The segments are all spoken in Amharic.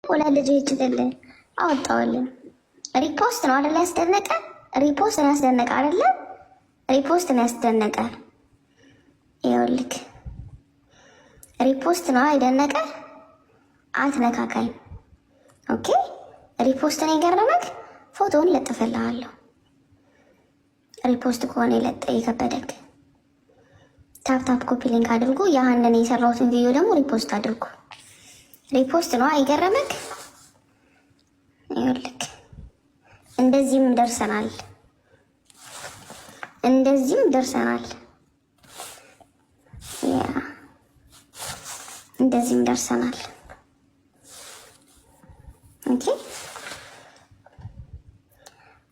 ሁለት ልጅ ይችላል አወጣውልን። Repost ነው አይደለ? ያስደነቀ repost ነው ያስደነቀ አይደለ? Repost ነው ያስደነቀ። ይኸውልህ repost ነው አይደነቀ። አትነካካኝ። Okay፣ repost ነው የገረመክ፣ ፎቶውን ለጥፍልሃለሁ። Repost ከሆነ የለጠ የከበደክ tap tap copy link አድርጉ። ያህንን የሰራሁትን ቪዲዮ ደግሞ repost አድርጉ። Repost ነው አይገረመክ። ይኸውልህ እንደዚህም ደርሰናል፣ እንደዚህም ደርሰናል፣ yeah፣ እንደዚህም ደርሰናል። Okay፣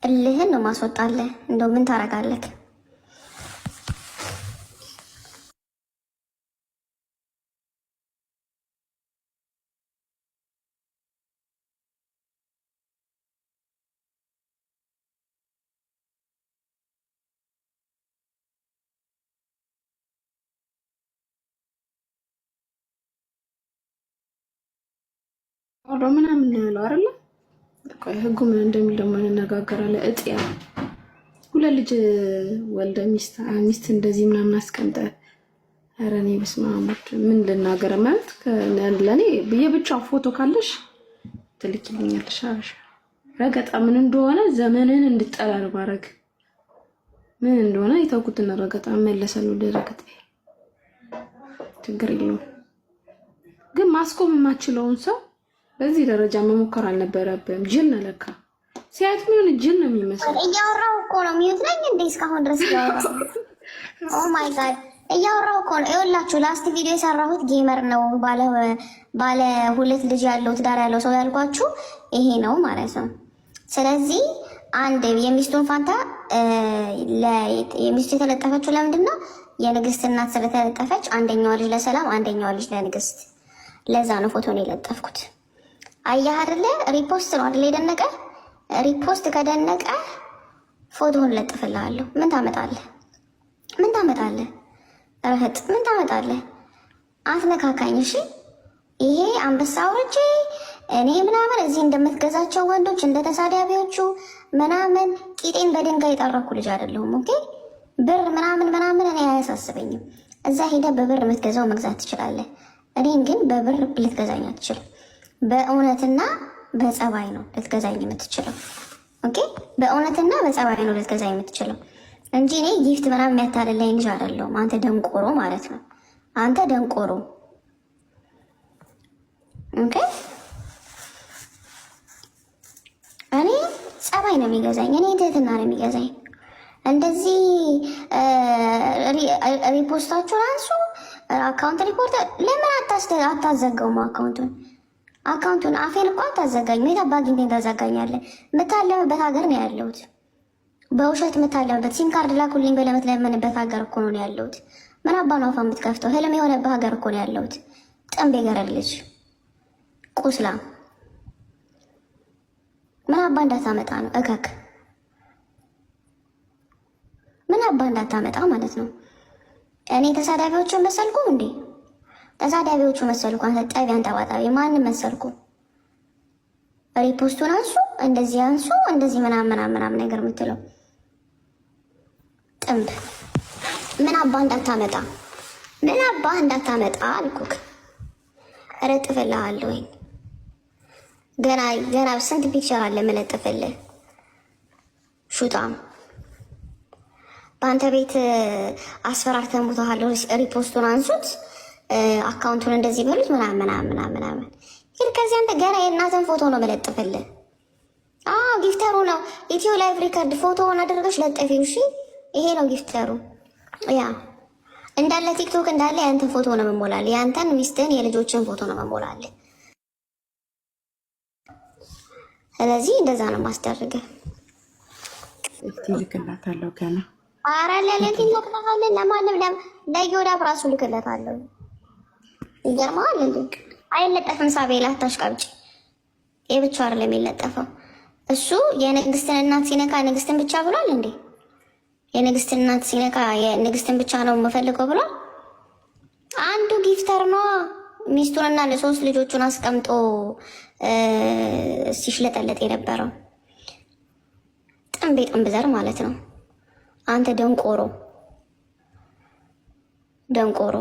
እልህን ነው ማስወጣለህ። እንደው ምን ታደርጋለህ? ምናምን ነው ያለው አይደለ? ቆይ ህጉ ምን እንደሚል ደግሞ እንነጋገራለን። እጥ ያ ሁለት ልጅ ወልደ ሚስት እንደዚህ ምናምን አስቀምጠ፣ ኧረ እኔ በስመ አብ ምን ልናገር? ማለት ለእኔ የብቻው ፎቶ ካለሽ ትልኪልኛለሽ። አበሻ ረገጣ ምን እንደሆነ ዘመንን እንድጠላ ነው ማድረግ፣ ምን እንደሆነ የተውኩትን ረገጣ መለሰል ወደ ረገጣ፣ ችግር የለውም። ግን ማስቆም የማችለውን ሰው በዚህ ደረጃ መሞከር አልነበረብም። ጅል ነው ለካ፣ ሲያት ምን ጅል ነው የሚመስለው። እያወራሁ እኮ ነው። Mute ነኝ እንዴ እስካሁን ድረስ እያወራሁ? Oh my God፣ እያወራሁ እኮ ነው። ይኸውላችሁ last ቪዲዮ የሰራሁት gamer ነው፣ ባለ ሁለት ልጅ ያለው ትዳር ያለው ሰው ያልኳችሁ ይሄ ነው ማለት ነው። ስለዚህ አንድ የሚስቱን ፋንታ የሚስቱ የተለጠፈችው ለምንድን ነው? የንግስት እናት ስለተለጠፈች፣ አንደኛዋ ልጅ ለሰላም፣ አንደኛዋ ልጅ ለንግስት። ለዛ ነው ፎቶን የለጠፍኩት። አየህ አይደለ? Repost ነው አይደለ የደነቀ? Repost ከደነቀ ፎቶውን ለጥፍልሃለሁ። ምን ታመጣለህ? ምን ታመጣለህ? ረህጥ ምን ታመጣለህ? አትነካካኝ። እሺ ይሄ አንበሳ አውርጄ እኔ ምናምን እዚህ እንደምትገዛቸው ወንዶች እንደ ተሳዳቢዎቹ ምናምን ቂጤን በድንጋይ የጠረኩ ልጅ አይደለሁም። Okay፣ ብር ምናምን ምናምን እኔ አያሳስበኝም። እዛ ሄደህ በብር የምትገዛው መግዛት ትችላለህ። እኔን ግን በብር ልትገዛኝ አትችልም። በእውነትና በጸባይ ነው ልትገዛኝ የምትችለው። Okay፣ በእውነትና በጸባይ ነው ልትገዛኝ የምትችለው እንጂ እኔ gift ምናምን የሚያታልለኝ ልጅ አይደለሁም። አንተ ደንቆሮ ማለት ነው። አንተ ደንቆሮ። Okay፣ እኔ ጸባይ ነው የሚገዛኝ። እኔ ትህትና ነው የሚገዛኝ። እንደዚህ repost ኣችሁን አንሱ፣ account report ለምን አታዘጋውም? አካውንቱን አፌን እኮ አታዘጋኝ። የት አባ አግኝተኝ ታዘጋኛለህ? የምታለምበት ሀገር ነው ያለሁት። በውሸት የምታለምበት፣ ሲም ካርድ ላኩልኝ ብለህ የምትለምንበት ሀገር እኮ ነው ያለሁት። ምን አባ ነው አፋ የምትከፍተው? ህልም የሆነበት ሀገር እኮ ነው ያለሁት። ጥንብ የገረድ ልጅ ቁስላ ምን አባ እንዳታመጣ ነው እከክ። ምን አባ እንዳታመጣ ማለት ነው። እኔ ተሳዳቢዎቹን መሰልኩ እንዴ? ተሳዳቢዎቹ መሰልኩ? አንተ ጠቢ አንጠባጣቢ ማንም መሰልኩ? Repost ኡን አንሱ፣ እንደዚህ አንሱ፣ እንደዚህ ምናምን ምናምን ምናምን ነገር የምትለው ጥንብ ምን አባ እንዳታመጣ፣ ምን አባ እንዳታመጣ አልኩክ። እለጥፍልሃለሁኝ። ገና ገና ስንት picture አለ የምለጥፍልህ። ሹጣም በአንተ ቤት አስፈራርተህ ሞተሃል። Repost ኡን አንሱት፣ account ኡን እንደዚህ በሉት ምናምን ምናምን ምናምን ምናምን። ግን ከዚህ አንተ ገና የእናትን ፎቶ ነው መለጥፍልህ። አዎ gifter ኡ ነው። ኢትዮ live record ፎቶውን አድርገሽ ለጠፊው። እሺ ይሄ ነው gifter ኡ። Yeah፣ እንዳለ ቲክቶክ እንዳለ ያንተን ፎቶ ነው መሞላል። ያንተን፣ ሚስትህን፣ የልጆችን ፎቶ ነው መሞላል። ስለዚህ እንደዛ ነው ማስደርገ። እስቲ ልክላታለሁ ገና። ኧረ ለሌት ይለቅለታለን። ለማንም ለዮዳብ ራሱ ልክለታለሁ። ይገርመዋል እንዴ! አይለጠፍም። ሳቤላ አታሽቃብጪ። የብቻው አይደለም የሚለጠፈው። እሱ የንግስትን እናት ሲነካ ንግስትን ብቻ ብሏል እንዴ? የንግስትን እናት ሲነካ የንግስትን ብቻ ነው የምፈልገው ብሏል። አንዱ gifter ነዋ። ሚስቱንና ለሶስት ልጆቹን አስቀምጦ ሲሽለጠለጥ የነበረው ጥንብ የጥንብ ዘር ማለት ነው። አንተ ደንቆሮ ደንቆሮ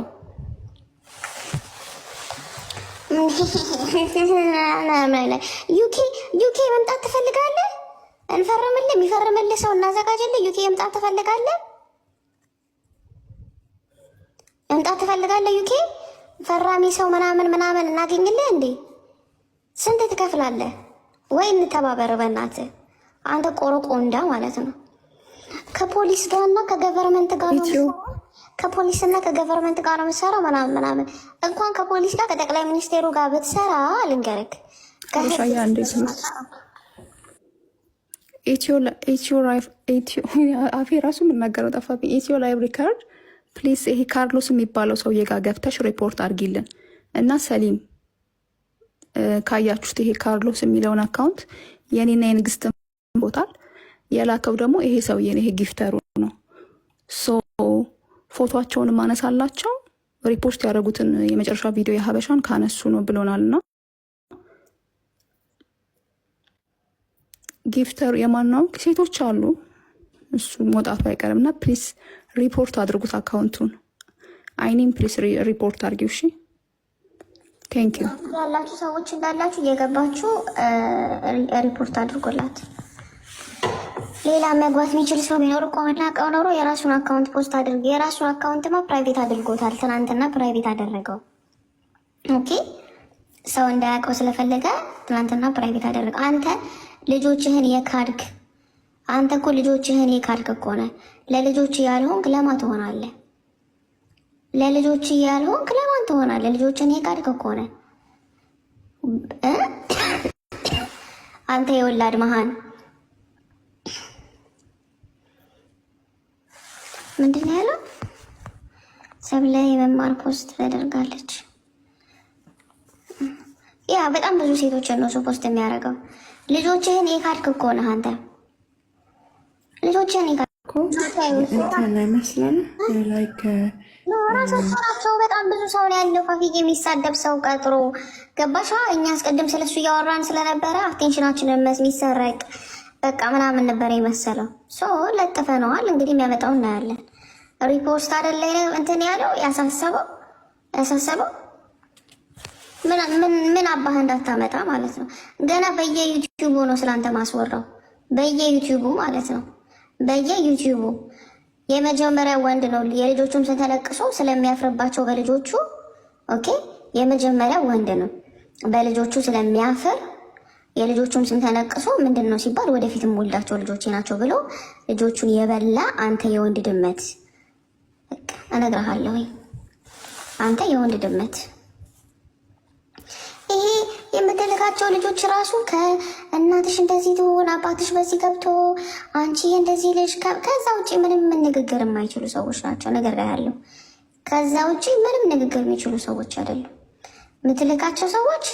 ዩኬ መምጣት ትፈልጋለህ? እንፈርምልህ፣ የሚፈርምልህ ሰው እናዘጋጅልህ። ዩኬ መምጣት ትፈልጋለህ? መምጣት ትፈልጋለህ? ዩኬ ፈራሚ ሰው ምናምን ምናምን እናገኝልህ እንዴ? ስንት ትከፍላለህ? ወይ እንተባበር በእናትህ አንተ ቆሮቆንዳ ማለት ነው። ከፖሊስ ጋርና ከ government ጋር ነው፣ ከፖሊስና ከ government ጋር ነው የምትሰራው ምናምን ምናምን። እንኳን ከፖሊስ ጋር ከጠቅላይ ሚኒስቴሩ ጋር ብትሰራ ልንገርክ። አፌ ራሱ የምናገረው ጠፋብኝ። ኢትዮ live record please፣ ይሄ ካርሎስ የሚባለው ሰውዬ ጋር ገብተሽ ሪፖርት አድርጊልን እና ሰሊም ካያችሁት ይሄ ካርሎስ የሚለውን account የኔና የንግስት ቦታል የላከው ደግሞ ይሄ ሰውዬ ነው። ይሄ gifter ኡ ነው። So ፎቶቸውን ማነሳላቸው repost ያደረጉትን የመጨረሻ ቪዲዮ የሀበሻን ካነሱ ነው ብሎናል። እና gifter ኡ የማን ነው? ሴቶች አሉ። እሱ መውጣቱ አይቀርም እና please ሪፖርት አድርጉት account ኡን። አይኔም please report አድርጊው። እሺ thank you ያላችሁ ሰዎች እንዳላችሁ እየገባችሁ ሪፖርት አድርጎላት። ሌላ መግባት የሚችል ሰው ቢኖር እኮ የምናውቀው ኖሮ የራሱን account post አድርጎ የራሱን account ማ private አድርጎታል። ትናንትና private አደረገው። Okay ሰው እንዳያውቀው ስለፈለገ ትናንትና private አደረገው። አንተ ልጆችህን የካድክ አንተ እኮ ልጆችህን የካድክ እኮ ነህ። ለልጆች ያልሆንክ ለማን ትሆናለህ? ለልጆች ያልሆንክ ለማን ትሆናለህ? ልጆችህን የካድክ እኮ ነህ አንተ የወላድ መሃን ምንድን ነው ያለው? ሰብለ የመማር post ተደርጋለች። ያ በጣም ብዙ ሴቶች ነው እሱ post የሚያደርገው። ልጆችህን የካድክ እኮ ነህ አንተ። ልጆችህን የካድክ እንትን አይመስለን like ራሳቸው ናቸው። በጣም ብዙ ሰው ነው ያለው። ፋፊ የሚሳደብ ሰው ቀጥሮ ገባሻ? እኛ አስቀድም ስለሱ እያወራን ስለነበረ attention ኣችንን የሚሰረቅ በቃ ምናምን ነበረ የመሰለው። So ለጥፈነዋል። እንግዲህ የሚያመጣው እናያለን። Repost አይደለ እንትን ያለው ያሳሰበው ያሳሰበው ምን አባህ እንዳታመጣ ማለት ነው። ገና በየዩቲዩቡ ነው ስላንተ ማስወራው፣ በየዩቲዩቡ ማለት ነው። በየዩቲዩቡ የመጀመሪያ ወንድ ነው። የልጆቹም ስንተለቅሶ ስለሚያፍርባቸው በልጆቹ okay፣ የመጀመሪያ ወንድ ነው በልጆቹ ስለሚያፍር የልጆቹም ስም ተነቅሶ ምንድን ነው ሲባል ወደፊትም ወልዳቸው ልጆቼ ናቸው ብሎ ልጆቹን የበላ አንተ የወንድ ድመት እነግርሃለሁ። አንተ የወንድ ድመት። ይሄ የምትልካቸው ልጆች ራሱ ከእናትሽ እንደዚህ ትሆን አባትሽ በዚህ ገብቶ አንቺ እንደዚህ ልጅ፣ ከዛ ውጭ ምንም ንግግር የማይችሉ ሰዎች ናቸው። ነገር ያለው ከዛ ውጭ ምንም ንግግር የሚችሉ ሰዎች አይደሉም። የምትልካቸው ሰዎች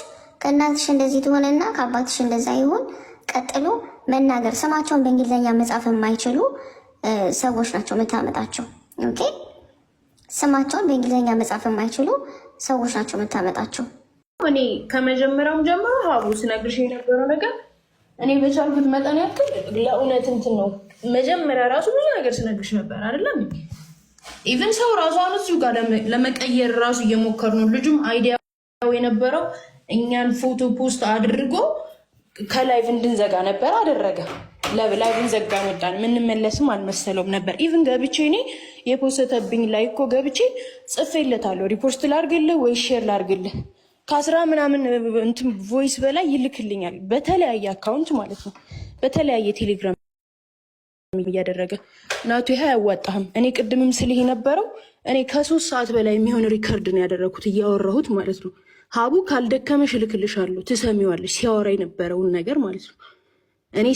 ከእናትሽ እንደዚህ ትሆንና ከአባትሽ እንደዛ ይሁን ቀጥሎ መናገር ስማቸውን በእንግሊዝኛ መጻፍ የማይችሉ ሰዎች ናቸው የምታመጣቸው። Okay ስማቸውን በእንግሊዝኛ መጻፍ የማይችሉ ሰዎች ናቸው የምታመጣቸው። እኔ ከመጀመሪያውም ጀምሮ ሀቡ ስነግርሽ የነበረው ነገር እኔ በቻልኩት መጠን ያክል ለእውነት እንትን ነው። መጀመሪያ ራሱ ብዙ ነገር ስነግርሽ ነበር አይደለም? Even ሰው ራሱ አሁን እዚሁ ጋር ለመቀየር ራሱ እየሞከሩ ነው። ልጁም idea ው የነበረው እኛን ፎቶ post አድርጎ ከ live እንድንዘጋ ነበር አደረገ። Live ን ዘጋን ወጣን። ምንመለስም አልመሰለውም ነበር። Even ገብቼ እኔ የፖሰተብኝ ላይ እኮ ገብቼ ጽፌለታለሁ። Repost ላርግልህ ወይ share ላርግልህ ከአስራ ምናምን እንትን voice በላይ ይልክልኛል። በተለያየ account ማለት ነው፣ በተለያየ ቴሌግራም እያደረገ ናቱ፣ ይሄ አያዋጣህም። እኔ ቅድምም ስልህ የነበረው እኔ ከ3 ሰዓት በላይ የሚሆን record ነው ያደረግኩት እያወራሁት ማለት ነው። ሀቡ ካልደከመሽ እልክልሻለሁ፣ ትሰሚዋለሽ ሲያወራ የነበረውን ነገር ማለት ነው። እኔ